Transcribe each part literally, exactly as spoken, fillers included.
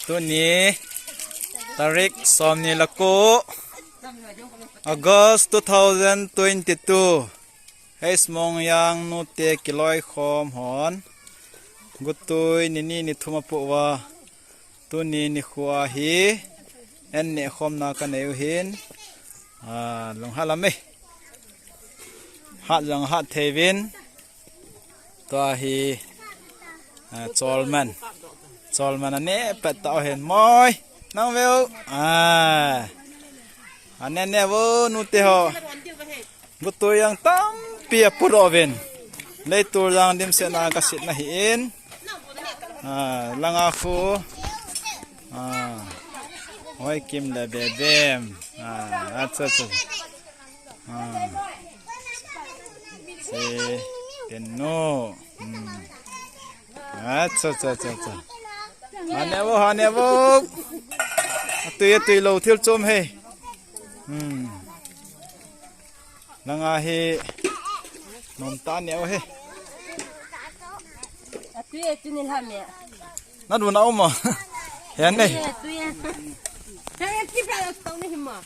Tuni tarik somni le ko, August two thousand twenty-two. Hei Smongyang nute kiloikhom hon. Gutui ni ni ni thum apoh uva. Tuni nikho hi an nehkhomna kanei u ahin. Ah, lunghat lam e. Hat jong hat thei uvin. Tua hi, ah, cholman. Cholman aneh pet tah u ahin, moi. Nang veu. Ah. Aneh neh vo nute ho. Gutui jong tampi aput uvin. Leitul jong dimset na kasetna ahin. Ah, langa khu. Ah. Hoi Kim le Bebem. Ah, acha, acha. Ah. Se, Tenno. Hmm. Acha, acha, acha, acha. Hane vo, hane vo. Atui, atui lou thil chom e. Hmm. Langa hi. Nom tah neo e. Atui, atui ni lam e. Nadona um a. Hene. Atui, atui. Hei, ki ba lo tong ni hima.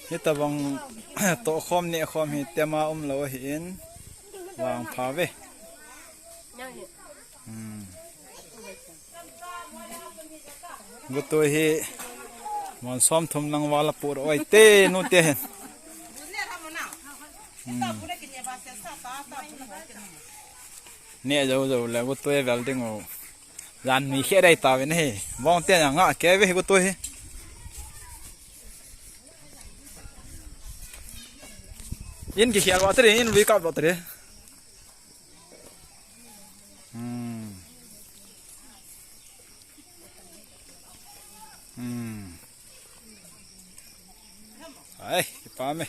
Hitabang tohkhom nehkhom hi tema umlou ahin, vangpha uve. Hmm. Gutui hi mon somthum lang val apoh uve te nute hin. Hmm. Neh jou jou le gutui vel ding u. Jan mi khe dai ta ve ne. Bong te nga ke ve gutui hi. In kikhel uva tare, in lui kap uva tare. Hmm. Hmm. Ai, kipah e.